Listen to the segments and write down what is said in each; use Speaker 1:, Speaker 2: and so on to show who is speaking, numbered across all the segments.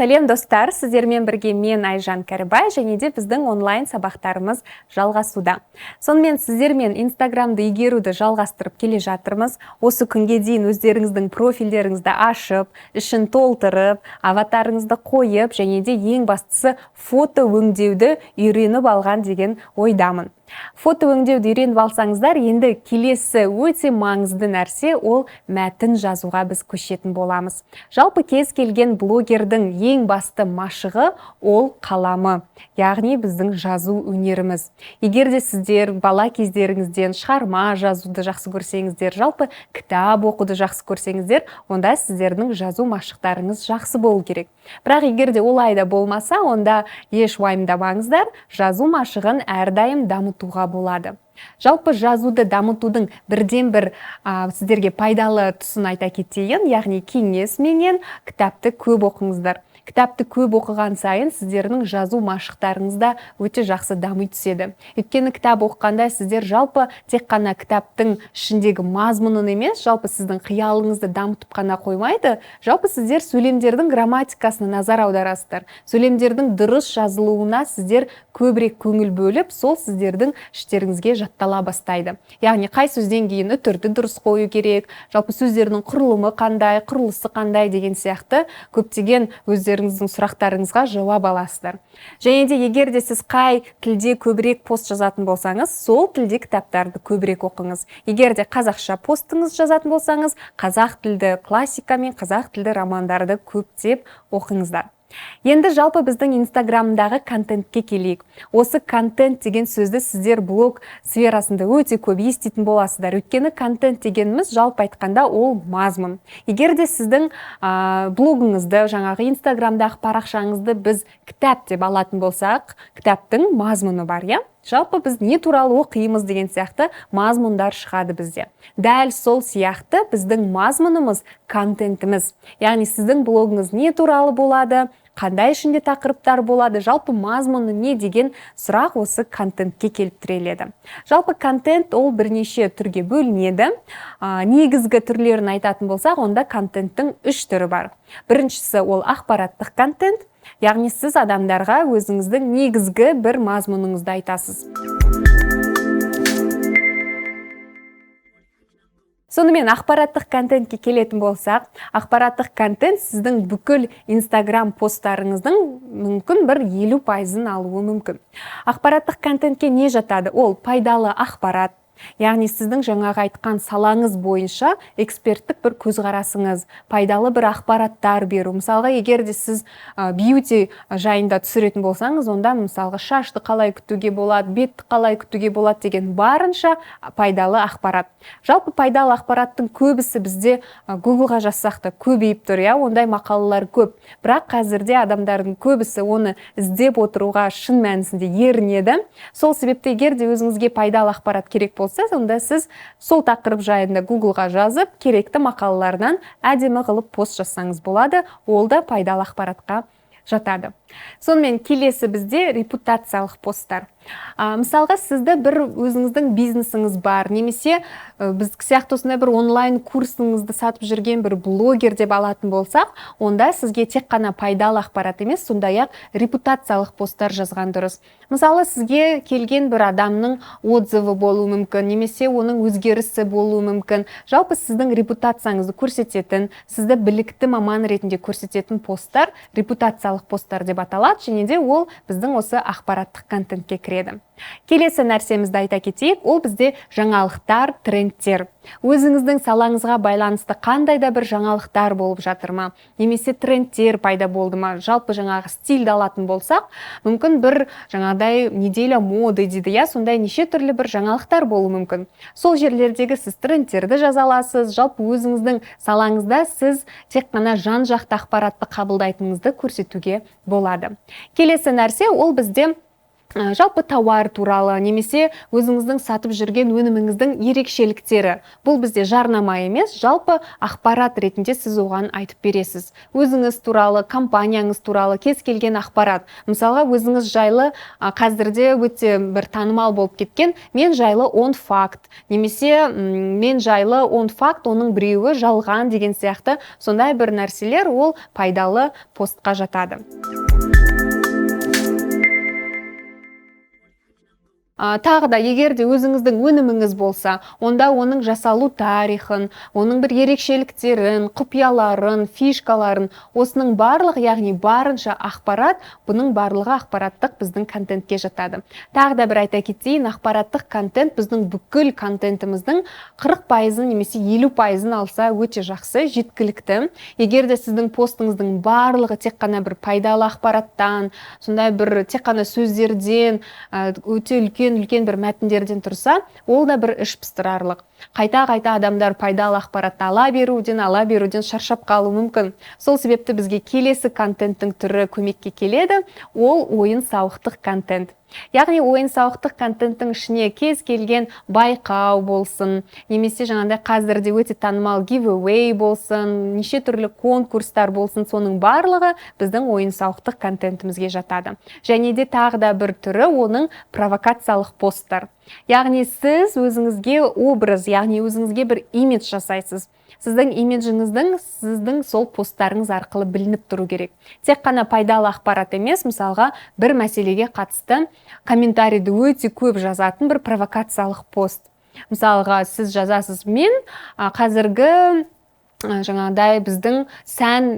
Speaker 1: Сәлем, достар! Сіздермен бірге мен, Айжан Кәрібай, және де біздің онлайн сабақтарымыз жалғасуда. Сонымен, сіздермен Инстаграмды игеруді жалғастырып келе жатырмыз. Осы күнге дейін өздеріңіздің профильдеріңізді ашып, ішін толтырып, аватарыңызды қойып және де ең бастысы фото өңдеуді үйреніп алған деген ойдамын. Фото өңдеуді үйреніп алсаңыздар, енді келесі өте маңызды нәрсе, ол мәтін жазуға біз көшетін боламыз. Жалпы, кез келген блогердің ең басты машығы ол қаламы, яғни біздің жазу өнеріміз. Егер де сіздер бала кездеріңізден шығарма жазуды жақсы көрсеңіздер, жалпы кітап оқуды жақсы көрсеңіздер, онда сіздердің жазу машықтарыңыз жақсы болу керек. Бірақ егер де олай да болмаса, онда еш уайымдамаңыздар, жазу машығын әрдайым дамытуға болады. Жалпы, жазуды дамытудың бірден бір сіздерге пайдалы тұсын айта кетейін, яғни кеңес менен: кітапты көп оқыңыздар. Кітапты көп оқыған сайын сіздердің жазу машықтарыңыз да өте жақсы дами түседі. Өйткені кітап оқығанда сіздер жалпы тек қана кітаптың ішіндегі мазмұнын емес, жалпы сіздің қиялыңызды дамытып қана қоймайды, жалпы сіздер сөйлемдердің грамматикасына назар аударасыздар, сөйлемдердің дұрыс жазылуына сіздер көбірек көңіл бөліп, сол сіздердің іштеріңізге жаттала бастайды. Яғни қай сөзден кейін үтірді дұрыс қою керек, жалпы сөздердің құрылымы қандай, құрылысы қандай деген сияқты көптеген өздеріңіздің сұрақтарыңызға жауап аласыздар. Және де егер де сіз қай тілде көбірек пост жазатын болсаңыз, сол тілде кітаптарды көбірек оқыңыз. Егер де қазақша постыңыз жазатын болсаңыз, қазақ тілді классика мен қазақ тілді романдарды көптеп оқыңыздар. Енді жалпы біздің Инстаграмдағы контентке келейік. Осы контент деген сөзді сіздер блог сферасында өте көп еститін боласыздар. Өйткені контент дегеніміз, жалпы айтқанда, ол мазмұн. Егер де сіздің блогыңызды, жаңағы Инстаграмдағы парақшаңызды біз кітап деп алатын болсақ, кітаптың мазмұны бар, иә? Жалпы біз не туралы оқимыз деген сияқты мазмұндар шығады бізде. Дәл сол сияқты біздің мазмұнымыз – контентіміз. Яғни сіздің блогыңыз не туралы болады, қандай ішінде тақырыптар болады, жалпы мазмұны не деген сұрақ осы контентке келіп тіреледі. Жалпы, контент ол бірнеше түрге бөлінеді. Негізгі түрлерін айтатын болсақ, онда контенттің үш түрі бар. Біріншісі ол ақпараттық контент, яғни сіз адамдарға өзіңіздің негізгі бір мазмұныңызды айтасыз. Сонымен, ақпараттық контентке келетін болсақ, ақпараттық контент сіздің бүкіл Инстаграм посттарыңыздың мүмкін бір 50%-ын алуы мүмкін. Ақпараттық контентке не жатады? Ол пайдалы ақпарат, яғни сіздің жаңағы айтқан салаңыз бойынша эксперттік бір көзқарасыңыз, пайдалы бір ақпараттар беру. Мысалға, егер де сіз бьюти жайында түсіретін болсаңыз, онда, мысалға, шашты қалай күтуге болады, бетті қалай күтуге болады деген барынша пайдалы ақпарат. Жалпы, пайдалы ақпараттың көбісі бізде Гуглға жазсақ та көбейіп тұр, иә, ондай мақалалар көп. Бірақ қазірде адамдардың көбісі оны іздеп отыруға шын мәнісінде ерінеді. Сол себепті егер де өзіңізге пайдалы ақпарат керек болса, онда сіз сол тақырып жайында Гуглға жазып, керекті мақалалардан әдемі қылып пост жазсаңыз болады. Ол да пайдалы ақпаратқа жатады. Сонымен, келесі бізде репутациялық посттар. Мысалға, сізді бір өзіңіздің бизнесіңіз бар немесе біз сияқты осындай бір онлайн курсыңызды сатып жүрген бір блогер деп алатын болсақ, онда сізге тек қана пайдалы ақпарат емес, сондай-ақ репутациялық посттар жазған дұрыс. Мысалы, сізге келген бір адамның отзывы болуы мүмкін немесе оның өзгерісі болуы мүмкін. Жалпы, сіздің репутацияңызды көрсететін, сізді білікті маман ретінде көрсететін посттар репутациялық посттар деп аталады және де ол біздің осы ақпараттық контентке кіреді. Келесі нәрсемізді айта кетейік, ол бізде жаңалықтар, трендтер. Өзіңіздің салаңызға байланысты қандай да бір жаңалықтар болып жатыр ма, немесе трендтер пайда болды ма? Жалпы, жаңағы стильді алатын болсақ, мүмкін бір жаңағыдай неделя моды дейді, иә, сондай неше түрлі бір жаңалықтар болуы мүмкін. Сол жерлердегі сіз трендтерді жаза аласыз. Жалпы, өзіңіздің салаңызда сіз тек қана жан жақты ақпаратты қабылдайтыныңызды көрсетуге болады. Келесі нәрсе ол бізде Жалпы тауар туралы немесе өзіңіздің сатып жүрген өніміңіздің ерекшеліктері. Бұл бізде жарнама емес, жалпы ақпарат ретінде сіз оған айтып бересіз. Өзіңіз туралы, компанияңыз туралы кез келген ақпарат. Мысалға, өзіңіз жайлы, қазірде өте бір танымал болып кеткен мен жайлы 10 факт немесе мен жайлы 10 факт, оның біреуі жалған деген сияқты сондай бір нәрселер, ол пайдалы постқа жатады. Тағы да, егер де өзіңіздің өніміңіз болса, онда оның жасалу тарихын, оның бір ерекшеліктерін, құпияларын, фишкаларын, осының барлығы, яғни барынша ақпарат, бұның барлығы ақпараттық біздің контентке жатады. Тағы да бір айта кетейін, ақпараттық контент біздің бүкіл контентіміздің 40% немесе 50% алса өте жақсы, жеткілікті. Егер де сіздің постыңыздың барлығы тек қана бір пайдалы ақпараттан, сондай бір тек қана сөздерден, өте үлкен бір мәтіндерден тұрса, ол да бір іш пыстырарлық. Қайта-қайта адамдар пайдалы ақпаратты ала беруден шаршап қалуы мүмкін. Сол себепті бізге келесі контенттің түрі көмекке келеді, ол ойын-сауықтық контент. Яғни ойын-сауықтық контенттің ішіне кез келген байқау болсын, немесе жаңағыдай қазірде өте танымал giveaway болсын, неше түрлі конкурстар болсын, соның барлығы біздің ойын-сауықтық контентімізге жатады. Және де тағы да бір түрі оның провокациялық посттар. Яғни сіз өзіңізге образ, яғни өзіңізге бір имидж жасайсыз. Сіздің имиджіңіздің сіздің сол посттарыңыз арқылы білініп тұру керек. Тек қана пайдалы ақпарат емес, мысалға бір мәселеге қатысты комментарийді өте көп жазатын бір провокациялық пост. Мысалға сіз жазасыз, мен қазіргі жаңағыдай біздің сән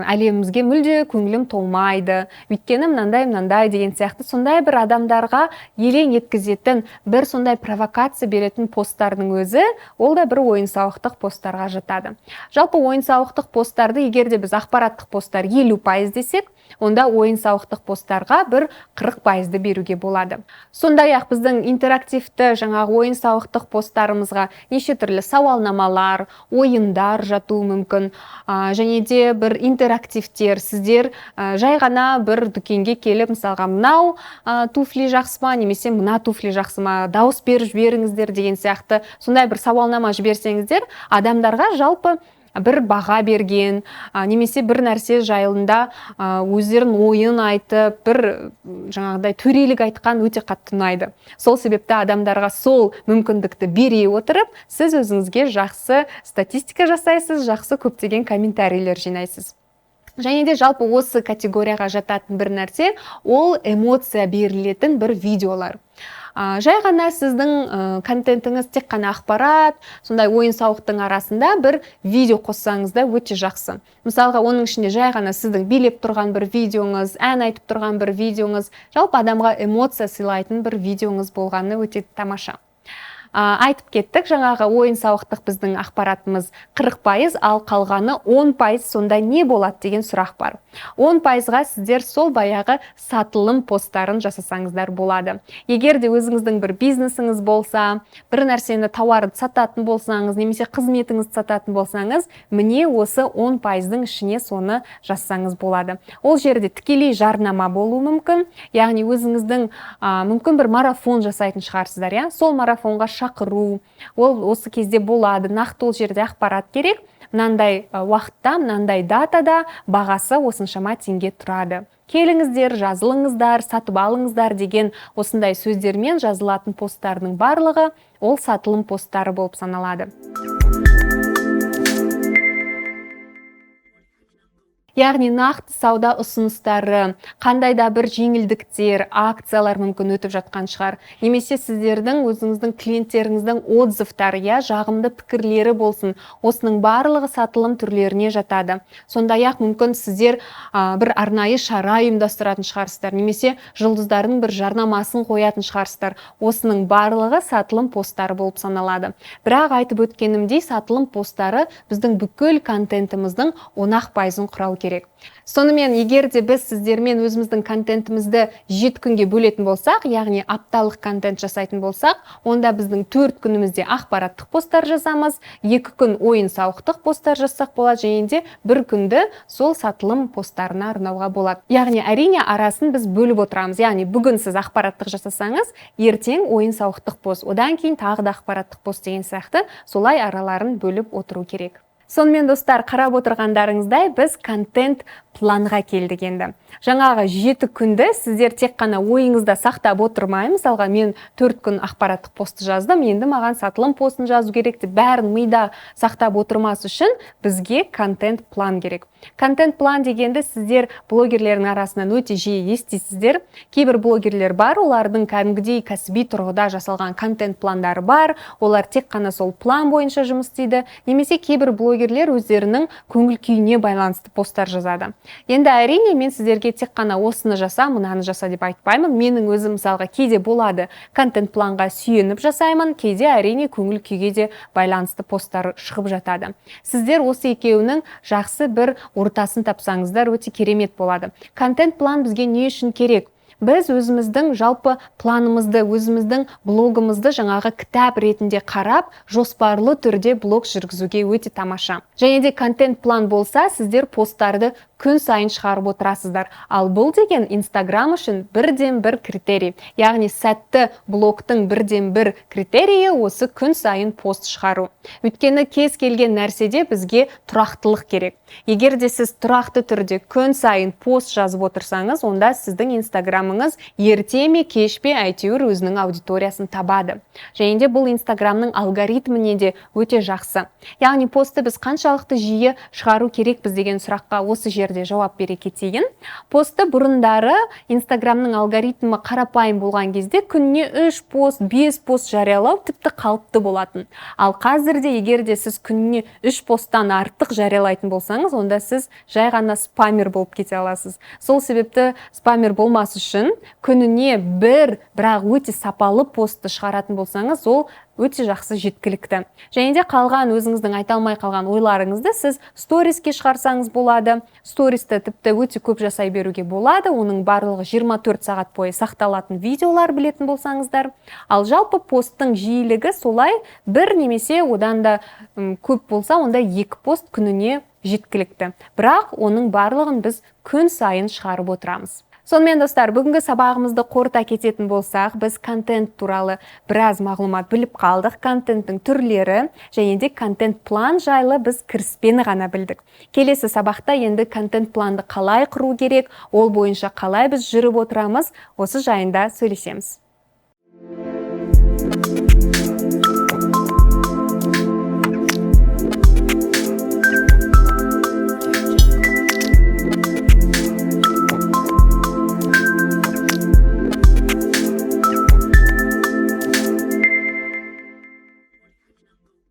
Speaker 1: әлемімізге мүлде көңілім толмайды, өйткені мынандай мынандай деген сияқты сондай бір адамдарға елең еткізетін бір сондай провокация беретін посттардың өзі, ол да бір ойын-сауықтық посттарға жатады. Жалпы ойын-сауықтық посттарды егер де біз ақпараттық посттар 50% десек, онда ойын-сауықтық посттарға бір 40% беруге болады. Сондай-ақ біздің интерактивті жаңағы ойын-сауықтық посттарымызға неше түрлі сауалнамалар, ойындар жатуы мүмкін, және де бір интерактивтер. Сіздер жай ғана бір дүкенге келіп, мысалға, мынау туфли жақсы ма, немесе мына туфли жақсы ма, дауыс беріп жіберіңіздер деген сияқты сондай бір сауалнама жіберсеңіздер, адамдарға жалпы бір баға берген, немесе бір нәрсе жайында өздерінің ойын айтып, бір жаңағыдай төрелік айтқан өте қатты ұнайды. Сол себепті адамдарға сол мүмкіндікті бере отырып, сіз өзіңізге жақсы статистика жасайсыз, жақсы көптеген комментарийлер жинайсыз. Және де жалпы осы категорияға жататын бір нәрсе, ол эмоция берілетін бір видеолар. Жай ғана сіздің контентіңіз тек қана ақпарат, сондай ойын-сауықтың арасында бір видео қоссаңыз да өте жақсы. Мысалға, оның ішінде жай ғана сіздің билеп тұрған бір видеоңыз, ән айтып тұрған бір видеоңыз, жалпы адамға эмоция сыйлайтын бір видеоңыз болғаны өте тамаша. Айтып кеттік, жаңағы ойын-сауықтық біздің ақпаратымыз 40%, ал қалғаны 10%, сонда не болады деген сұрақ бар. 10%-ға сіздер сол баяғы сатылым посттарын жасасаңыздар болады. Егер де өзіңіздің бір бизнесіңіз болса, бір нәрсені, тауарды сататын болсаңыз, немесе қызметіңізді сататын болсаңыз, міне осы 10%-дың ішіне соны жазсаңыз болады. Ол жерде тікелей жарнама болуы мүмкін, яғни өзіңіздің, мүмкін бір марафон жасайтын шығарсыздар, иә? Сол марафонға шақыру, ол осы кезде болады, нақты ол жерде ақпарат керек, мынандай уақытта, мынандай датада бағасы осыншама теңге тұрады. Келіңіздер, жазылыңыздар, сатып алыңыздар деген осындай сөздермен жазылатын посттардың барлығы ол сатылым посттары болып саналады. Яғни нақты сауда ұсыныстары, қандай да бір жеңілдіктер, акциялар мүмкін өтіп жатқан шығар. Немесе сіздердің өзіңіздің клиенттеріңіздің отзывтары, я жағымды пікірлері болсын. Осының барлығы сатылым түрлеріне жатады. Сондай-ақ мүмкін сіздер бір арнайы шара ұйымдастыратын шығарсыздар, немесе жұлдыздардың бір жарнамасын қоятын шығарсыздар. Осының барлығы сатылым посттары болып саналады. Бірақ айтып өткенімдей, сатылым посттары біздің бүкіл контентіміздің 10% құрау керек. керек. Сонымен, егер де біз сіздермен өзіміздің контентімізді 7 күнге бөлетін болсақ, яғни апталық контент жасайтын болсақ, онда біздің 4 күнімізде ақпараттық посттар жазамыз, 2 күн ойын сауықтық посттар жазсақ болады және де бір күнді сол сатылым посттарына арнауға болады. Яғни, әрине, арасын біз бөліп отырамыз. Яғни бүгін сіз ақпараттық жасасаңыз, ертең ойын сауықтық пост, одан кейін тағы да ақпараттық пост деген сияқты, солай араларын бөліп отыру керек. Сонымен, достар, қарап отырғандарыңыздай, біз контент планға келдік. Енді жаңағы 7 күнді сіздер тек қана ойыңызда сақтап отырмай, мысалға, мен 4 күн ақпараттық постты жаздым, енді маған сатылым постын жазу керек деп бәрін мида сақтап отырмас үшін бізге контент план керек. Контент план дегенді сіздер блогерлердің арасынан өте жиі естисіздер. Кейбір блогерлер бар, олардың кәдімгідей кәсіби тұрғыда жасалған контент пландары бар, олар тек қана сол план бойынша жұмыс істейді. Немесе кейбір блогерлер өздерінің көңіл күйіне байланысты посттар жазады. Енді, әрине, мен сіздерге тек қана осыны жаса, мынаны жаса деп айтпаймын. Менің өзім, мысалға, кейде болады, контент планға сүйеніп жасаймын, кейде, әрине, көңіл күйге де байланысты посттар шығып жатады. Сіздер осы екеуінің жақсы бір ортасын тапсаңыздар, өте керемет болады. Контент план бізге не үшін керек? Біз өзіміздің жалпы планымызды, өзіміздің блогымызды жаңағы кітап ретінде қарап, жоспарлы түрде блог жүргізуге өте тамаша. Және де контент план болса, сіздер посттарды күн сайын шығарып отырасыздар. Ал бұл деген Инстаграм үшін бірден бір критерий. Яғни сәтті блогтың бірден бір критерийі — осы күн сайын пост шығару. Өйткені кез келген нәрседе бізге тұрақтылық керек. Егер де сіз тұрақты түрде күн сайын пост жазып отырсаңыз, онда сіздің Инстаграмыңыз ерте ме, кеш пе, әйтеуір өзінің аудиториясын табады. Және де бұл Инстаграмның алгоритміне де өте жақсы. Яғни постты біз қаншалықты жиі шығару керекпіз деген сұраққа осы жерде жауап бере кетейін. Постты бұрындары, Инстаграмның алгоритмі қарапайым болған кезде, күніне 3 пост, 5 пост жариялау тіпті қалыпты болатын. Ал қазірде егер де сіз күніне 3 посттан артық жариялайтын болсаңыз, онда сіз жай ғана спамер болып кете аласыз. Сол себепті спамер болмас үшін күніне бір, бірақ өте сапалы постты шығаратын болсаңыз, ол өте жақсы, жеткілікті. Және де қалған өзіңіздің айта алмай қалған ойларыңызды сіз сториске шығарсаңыз болады. Стористі тіпті өте көп жасай беруге болады, оның барлығы 24 сағат бойы сақталатын видеолар, білетін болсаңыздар. Ал жалпы посттың жиілігі солай бір немесе одан да көп болса, онда екі пост күніне жеткілікті. Бірақ оның барлығын біз күн сайын шығарып отырамыз. Сонымен, достар, бүгінгі сабағымызды қорыта кететін болсақ, біз контент туралы біраз мағлұмат біліп қалдық. Контенттің түрлері және де контент план жайлы біз кіріспені ғана білдік. Келесі сабақта енді контент планды қалай құру керек, ол бойынша қалай біз жүріп отырамыз, осы жайында сөйлесеміз.